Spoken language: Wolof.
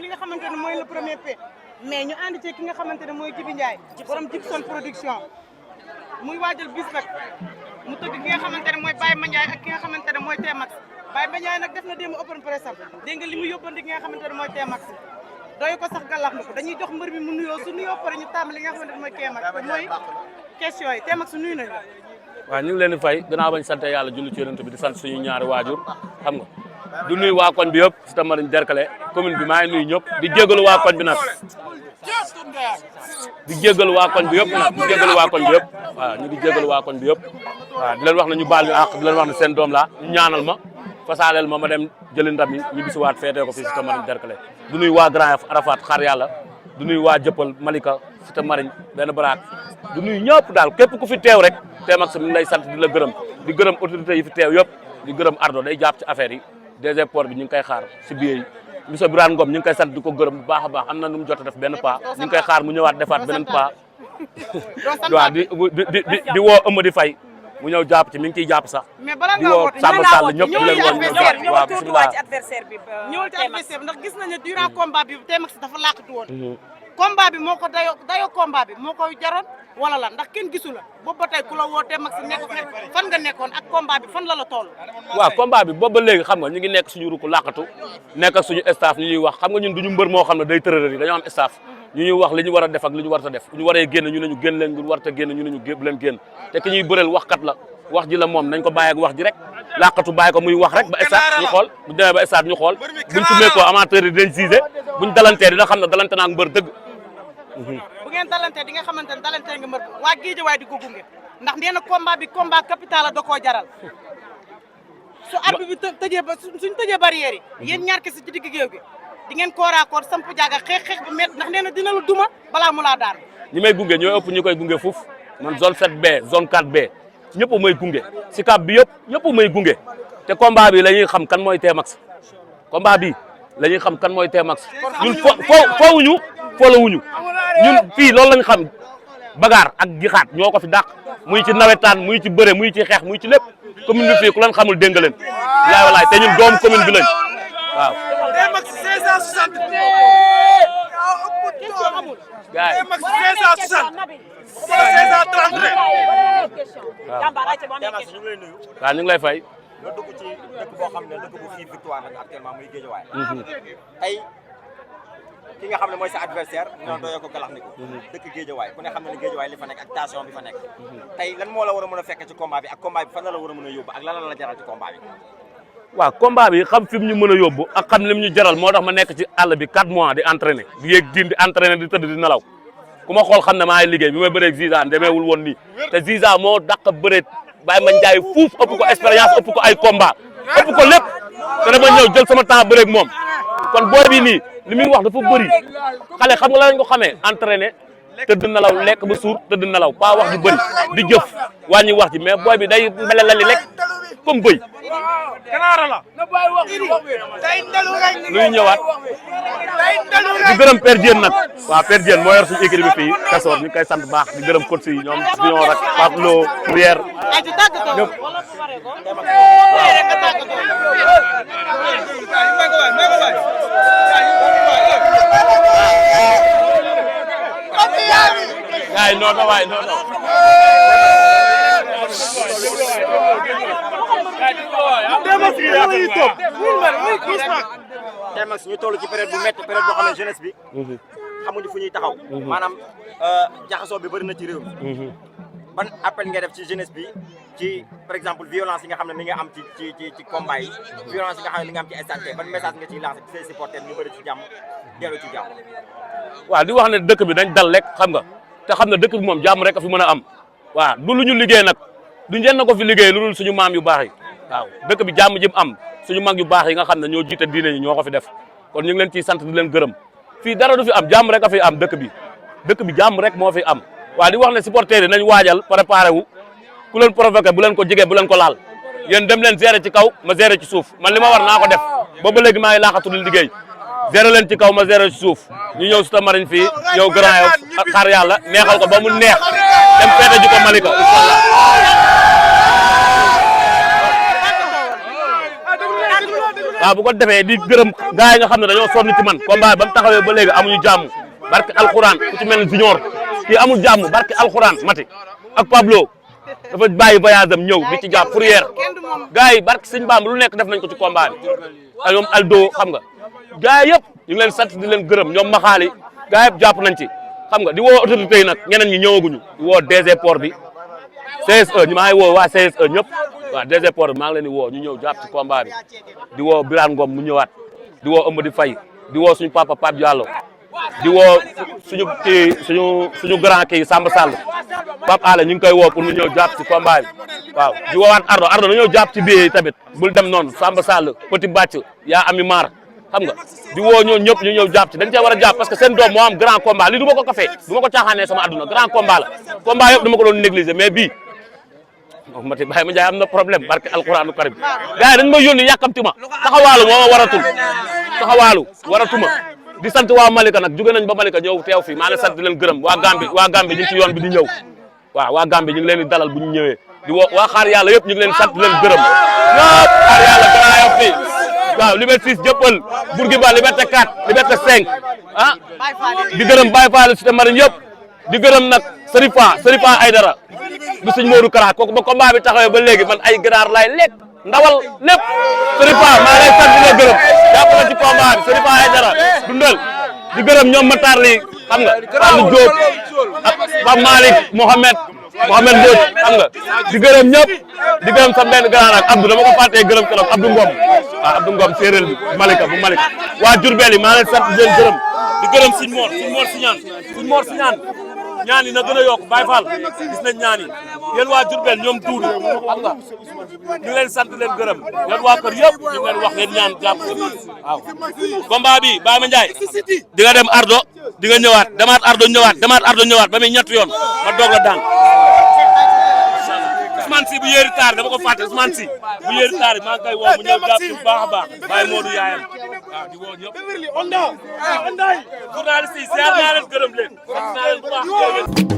li nga xamante ne mooy le premier P mais ñu ànd ci ki nga xamante ne mooy Jibi Ndiaye borom Jibson production muy waajal bis nag mu tëgg ki nga xamante ne mooy Baye Mandiaye ak ki nga xamante ne mooy T-Max Baye Mandiaye nag def na démb open press am dégg nga li mu yóbbandi ki nga xamante ne mooy T-Max doy ko sax gàllax na ko dañuy jox mbër mi mu nuyoo su nuyoo pare ñu tàmbali li nga xamante ne mooy T-Max mooy question yi T-Max nuyu nañu la. waaw ñu ngi leen di fay gannaaw bañ sant yàlla julli ci yonent bi di sant suñu ñaari waajur xam nga du nuyu waa koñ bi yëpp si tamariñ Derklé commune bi maa ngi nuyu ñëpp di jégalu waa koñ bi nag di jégalu waa koñ bi yëpp nag di jégalu waa koñ bi yëpp waaw ñu di jégalu waa koñ bi yëpp waaw di leen wax ne ñu baal ñu àq di leen wax ne seen doom la ñu ñaanal ma fasaaleel ma dem jëli ndam yi ñu bisiwaat feetee ko fii si tamariñ Derklé du nuyu waa Grand Yoff Arafat xaar yàlla du nuyu waa Jëppal Malika si tamariñ benn baraak du nuyu ñëpp daal képp ku fi teew rek T-Max mi ngi lay sant di la gërëm di gërëm autorités yi fi teew yëpp di gërëm Ardo day jàpp ci affaire yi DG Port bi ñu ngi koy xaar si billet yi monsieur Birane Ngom ñu ngi koy sant di ko gërëm bu baax a baax am na nu mu jot a def benn pas ñu ngi koy xaar mu ñëwaat defaat beneen pas waaw di woo Amady Faye mu ñëw jàpp ci mi ngi ciy jàpp sax di woo Samba Sall ñëpp di leen woo ñëw waaw bisimilah ñëwal ci adversaire bi ndax gis nañu durant combat bi T-Max dafa laqatu woon combat bi moo ko dayoo combat bi moo ko jaroon wala la ndax kenn gisu la boobu ba tey ku la woo T-Max nekk fan nga nekkoon ak combat bi fan la toll. waaw combat bi boobu ba léegi xam nga ñu ngi nekk suñu ruku laqatu nekk ak suñu staff ñu ñuy wax xam nga ñun duñu mbër moo xam ne day tërërër yi dañoo am staff ñu ñuy wax li ñu war a def ak li ñu war a def ñu waree génn ñu ne ñu génn leen ñu war a génn ñu ne ñu bu leen génn te ki ñuy bëreel waxkat la wax ji la moom nañ ko bàyyi ak wax ji rek laqatu bàyyi ko muy wax rek ba stade ñu xool bu demee ba stade ñu xool buñ ci meekoo amateur yi dinañ gisé buñ dalantee dina xam ne dalante naa mbër dëgg bu ngeen dalantee di nga xamante ne dalantee nga mbër waa Guédiawaye di ko gunge ndax nee na combat bi combat capital la da koo jaral su arbitre bi tëjee ba suñ tëjee barrière yi yéen ñaar kese ci digg géew gi di ngeen kooraakoor samp jaaga xeex bu métti ndax nee na dina la duma balaa mu laa daan ñi may gunge ñooy ëpp ñu koy gunge fuuf man zone 7B zone 4B ñëpp may gunge si cap bi yëpp ñëpp may gunge te combat bi la ñuy xam kan mooy T-Max combat bi la ñuy xam kan mooy T-Max ñun foowuñu foolawuñu ñun fii loolu lañ xam bagaar ak jixaat ñoo ko fi dàq muy ci nawetaan muy ci bëre muy ci xeex muy ci lépp commune bi fii ku leen xamul dégg nga leen laay walaay te ñun doomu commune bi lañ waaw. T-Max 560. gars yi T-Max 560. 530 rek. T-Max ñu ngi lay nuyu. waaw ñu ngi lay fay. nga dugg ci dëkk boo xam ne dëkk bu xiif victoire la actuellement muy Guédiawaye. tey ki nga xam ne mooy sa adversaire ñoo doyoo ko galax ni ko dëkk Guédiawaye ku ne xam ne ne Guédiawaye li fa nekk ak tension bi fa nekk tey lan moo la war a mën a fekk ci combat bi ak combat bi fan la war a mën a yóbbu ak lan la jaral ci combat bi waaw combat bi xam fi mu ñu mën a yóbbu ak xam lim ñu jaral moo tax ma nekk ci àll bi 4 mois di entraîner di yéeg diin di entraîner di tëdd di nelaw ku ma xool xam ne maa ngi liggéey bi may bëreeg Ziza demeewul woon nii te Ziza moo dàq bëreet Baye Mandiaye fuuf ëpp ko expérience ëpp ko ay combat ëpp ko lépp te dama ñëw jël sama temps bëreeg moom kon booy bi nii li muy wax dafa bëri xale xam nga la lañ ko xamee entraîner tëdd nelaw lekk ba suur tëdd nelaw pas wax ju bëri di jëf wàññi wax ji mais booy bi day melelali rek comme bëy Kanaara la. luy ñëwaat di gërëm Père Diène nag waaw Père Diène moo yor suñu équipe bi fii Kasoor ñu koy sant baax di gërëm coach yi ñoom Bion rek Pape Lo Prière ñëpp gaay nooto waay nooto T-Max ñu toll ci période bu métti période boo xam ne jeunesse bi xamuñu fu ñuy taxaw maanaam jaxasoo bi bëri na ci réew mi ban appel nga def ci jeunesse bi ci par exemple violence yi nga xam ne mi nga am ci combat yi violence yi nga xam ne mi nga am ci stade ban message nga ciy lancé ci say supporters ñu bëri ci jàmm dellu ci jàmm waaw di wax ne dëkk bi dañ dal rek xam nga te xam ne dëkk bi moom jàmm rek a fi mën a am waaw du lu ñu liggéey nag du ñenn ko fi liggéey lu dul suñu maam yu baax yi waaw dëkk bi jàmm ji am suñu mag yu baax yi nga xam ne ñoo jiite diine ñi ñoo ko fi def kon ñu ngi leen ciy sant di leen gërëm fii dara du fi am jàmm rek a fi am dëkk bi jàmm rek moo fi am waaw di wax ne supporters yi nañ waajal préparé wu ku leen provoqué bu leen ko jege bu leen ko laal yéen dem leen gérer ci kaw ma gérer ci suuf man li ma war naa ko def booba léegi maa ngi laaxatu di liggéey gérer leen ci kaw ma gérer ci suuf ñu ñëw si tamariñ fii ñëw Grand Yoff xaar yàlla neexal ko ba mu neex dem feete ji ko Malika inshallah waaw bu ko defee di gërëm gars yi nga xam ne dañoo sonn ci man combat ba mu taxawee ba léegi amuñu jàmm barke alxuraan ku ci mel ni junior kii amul jàmm barke alxuraan mati ak Pablo dafa bàyyi voyage am ñëw di ci jàpp fourrière gars yi barke sëñ Bamba lu nekk def nañ ko ci combat bi ak ñoom Aldo xam nga gars yi yëpp ñu ngi leen sant di leen gërëm ñoom maxaali gars yëpp jàpp nañ ci xam nga di woo autorité yi nag ñeneen ñi ñëwaguñu di woo DG Port bi CSE ñu maa ngi woo waa CSE ñëpp waaw DG Port bi maa ngi leen di woo ñu ñëw jàpp ci combat bi di woo Birane Ngom mu ñëwaat di woo Amady Faye di woo suñu papa Pape Diallo di woo suñu grand kii Samba Sall Pape Alé ñu ngi koy woo pour mu ñëw jàpp ci combat bi waaw di woowaat Ardo na ñëw jàpp ci biir yi tamit bul dem noonu Samba Sall Petit Bàcc yaa ami maar xam nga di woo ñoo ñëpp ñu ñëw jàpp ci dañ cee war a jàpp parce que seen doom moo am grand combat lii du ma ko kafee du ma ko caaxaanee sama àdduna grand combat la combat yëpp dama ko doon négliger mais bii mati Baye ma Ndiaye am na problème barke alquranu karim gars yi dañ ma yónni yàkkamti ma taxawaalu moo ma waratul taxawaalu waratuma di sant waa Malika nag jóge nañ ba Malika ñëw teew fii maa ngi sant di leen gërëm waa Gambie ñu ngi ci yoon bi di ñëw waaw waa Gambie ñu ngi leen di dalal bu ñu ñëwee di woo waa xaar yàlla yëpp ñu ngi leen sant di leen gërëm ñëpp xaar yàlla gën a fii waaw Liberté 6 jëppal Bourguiba Liberté 4 Liberté 5 ah di gërëm Baye Fall Cité Marine yëpp di gërëm nag Serifa Aydara bu sëñ Modou Kara kooku ba combat bi taxawee ba léegi man ay ginaar laay lekk ndawal lépp Serifa maa lay sant di la gërëm jàpp na ci combat bi Serifa Aydara dundal di gërëm ñoom Matar li xam nga Aliou Diop ak Pape Malick Mohamed Mbodj xam nga di gërëm ñëpp di gërëm sa benn grand ak Abdou dama ko fàttee gërëm keroog Abdou Ngom waaw Abdou Ngom séeréer bi Malika bu Malika waa Diourbel yi maa leen sant di leen gërëm di gërëm Sëñ Mor Siñaan ñaan yi na gën a yokk Baye Fall gis nañ ñaan yi yéen waa Diourbel ñoom tuuti xam nga ñu ngi leen sant leen gërëm yéen waa kër yëpp ñu ngi leen wax ngeen ñaan jàpp waaw combat bi Baye Ma Ndiaye di nga dem Ardo di nga ñëwaat demaat Ardo ñëwaat ba muy ñett yoon ma doog la daan Ousmane Sy bu yéeri taar dama ko fàtte Ousmane Sy bu yéeri taar maa ngi koy woo mu ñëw jàpp ci bu baax a baax Baye Modou yaayam waaw di woo ñëpp journaliste yi siyaar naa leen gërëm leen sant naa leen bu baax